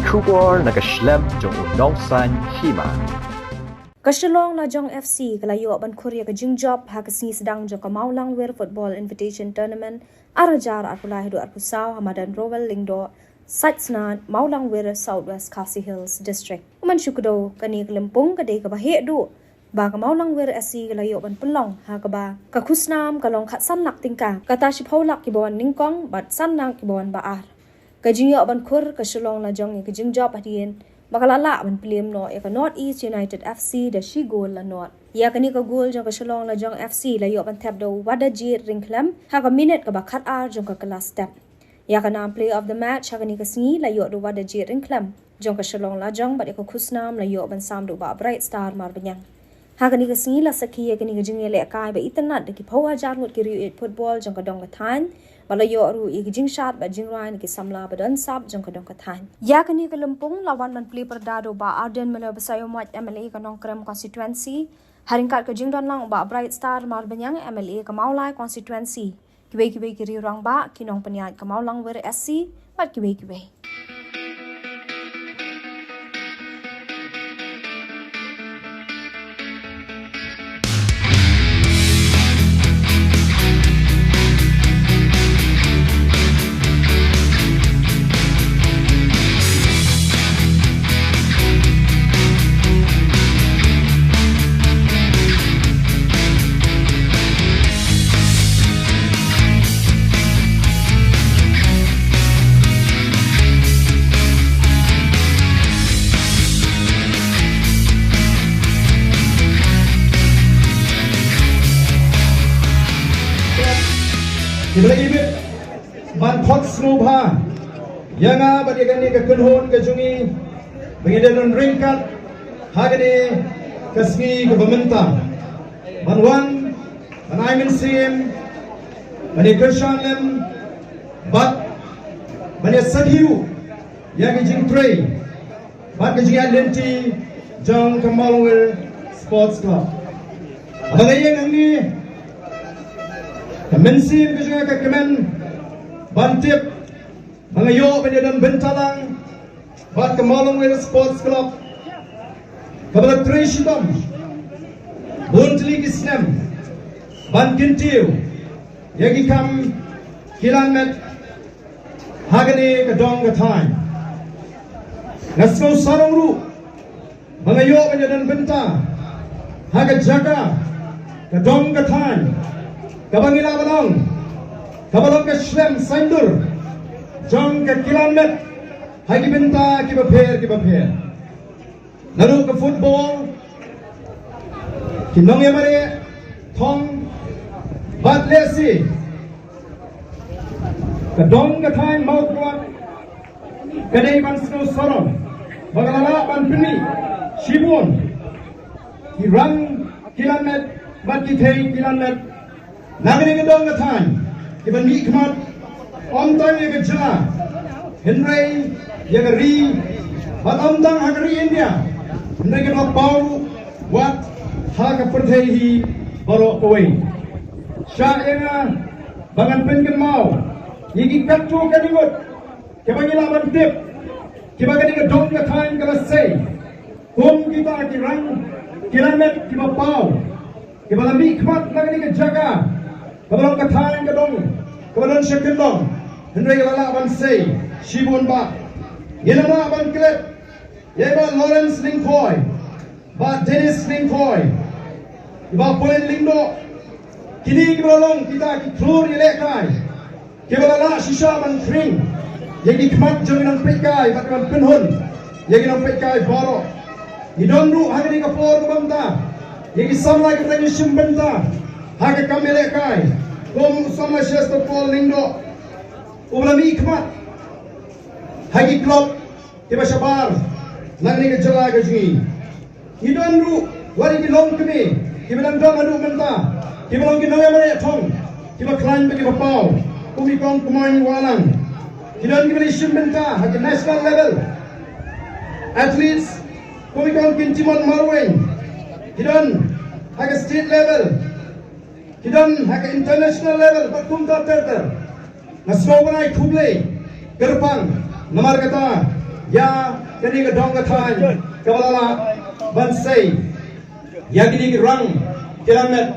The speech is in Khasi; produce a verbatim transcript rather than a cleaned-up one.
Khubor na ka shlem jong u nongsan hima. Ka Shillong Lajong F C ka la ïoh ban khur ïa ka jingjop ha ka sngi sdang jong ka Mawlangwir Football Invitation Tournament ar hajar arphew lai haduh arphew saw ha madan Rowell Lyngdoh, Saitsnad, Mawlangwir, South West Khasi Hills District. Kumne shu kdew, kane ka lympung ka dei kaba heh duh ba ka Mawlangwir S C ka la ïoh ban pynlong ha kaba ka khusnam ka long khatsan lak tyngka, kata shiphew lak kiba wan nyngkong bad san lak kiba wan ba ar. Ka jingïoh ban khur ka Shillong Lajong ïa ka jingjop hadien ba ka la lah ban plie noh ïa ka North East United F C da shi gol la nod. Ïa kane ka gol jong ka Shillong Lajong F C la ïoh ban thep da u Wadajit Ryngkhlem ha ka minit kaba khatar jong ka kylla step. Ïa ka nam player of the match ha kane ka sngi la ïoh da u Wadajit Ryngkhlem jong ka Shillong Lajong, bad ïa ka khusnam la ïoh ban sam da u Bah Bright Star Marbaniang. Ha kane ka sngi la sakhi ïa kane ka jingïalehkai ba itynnad da ki phew hajar ngut ki riewieid football jong ka dong ka thaiñ, ba la ïoh ruh ïa ki jingshad bad jingrwai na ki samla ba don sap jong ka dong ka thaiñ. Ïa kane ka lympung la wan ban plie pyrda da u Bah Ardent Miller Basaiawmoit, M L A ka Nongkrem constituency, ha ryngkat ka jingdon lang u Bah Bright Star Marbaniang, M L A ka Mawlai constituency. Kiwei kiwei ki riew rangbah, ki nongpynïaid ka Mawlangwir S C bad kiwei kiwei. Kiba la ibit ban khot sngewbha ïa nga bad ïa kane ka kynhun ka jong ngi ba ngi dei ban ryngkat ha kane ka sngi kaba mynta, ban wan ban ai mynsiem, ban ïa kyrshan lem bad ban ïa sakhi ruh ïa ka jingtrei bad ka jingïaid lynti jong ka Mawlangwir Sports Club. Haba nga ïeng hangne, ka mynsiem ka jong nga ka kmen ban tip ba nga ïoh ban ïadon bynta lang bad ka Mawlangwir Sports Club, kaba la trei shitom bun tylli ki snem ban kyntiew ïa ki kam kilan met ha kane ka dong ka thaiñ. Nga sngew sarong ruh ba nga ïoh ban ïadon bynta ha ka jaka, ka dong ka thaiñ, kaba ngi lah ban ong kaba long ka shlem saindur jong ka kilan met ha ki bynta kiba pher kiba pher. Naduh ka football, ki nongïamareh thong bad lehse ka dong ka thaiñ Mawkyrwat ka dei ban sngewsarong ba ka la lah ban pynmih shibun ki rang kilan met bad ki thei kilan met na kane ka dong ka thaiñ, kiban mihkhmat ym tang ïa ka jylla, hynrei ïa ka ri, bad ym tang ha ka ri India, hynrei ka la paw wat ha ka pyrthei hi baroh kawei. Shah ïa nga ba ngan pynkynmaw ïa ki katto katne ngut kiba ngi lah ban tip kiba kane ka dong ka thaiñ ka la sei kum kita ki rang kilan met kiba paw, kiba la mihkhmat na kane ka jaka kaba long ka thaiñ ka dong kaba don sha kyndong, hynrei ka la lah ban sei shibun bah. Ngin ym lah ban klet ïa i Bah Lawrence Lyngkhoi, Bah Dennis Lyngkhoi, i Bah Pauline Lyngdoh, kine kiba la long kita ki khlur ïalehkai kiba la lah shisha ban khring ïa ki khmat jong ki nongpeitkai bad ban pynhun ïa ki nongpeitkai baroh. Ngi don ruh ha kane ka por kaba mynta ïa ki samla kiba dang ïashim bynta ha ka kam ïalehkai, kum u samla Chester Paul Lyngdoh, uba la mihkhmat ha ki club kiba shabar na kane ka jylla ka jong ngi. Ngi don ruh wat ïa ki longkmie kiba dang don haduh mynta, kiba long ki nongïamareh thong kiba khlaiñ bad kiba paw, kum i Kong Kmoin Wahlang. Ki don kiba la shim bynta ha ka national level, athletes kum i Kong Kintimon Marwein. Ki don ha ka state level, ki don ha ka international level bad kumta ter ter. Nga sngewbha ban ai khublei kyrpang namar kata Ïa kane ka dong ka thaiñ kaba la lah ban sei ïa kine ki rang ki la met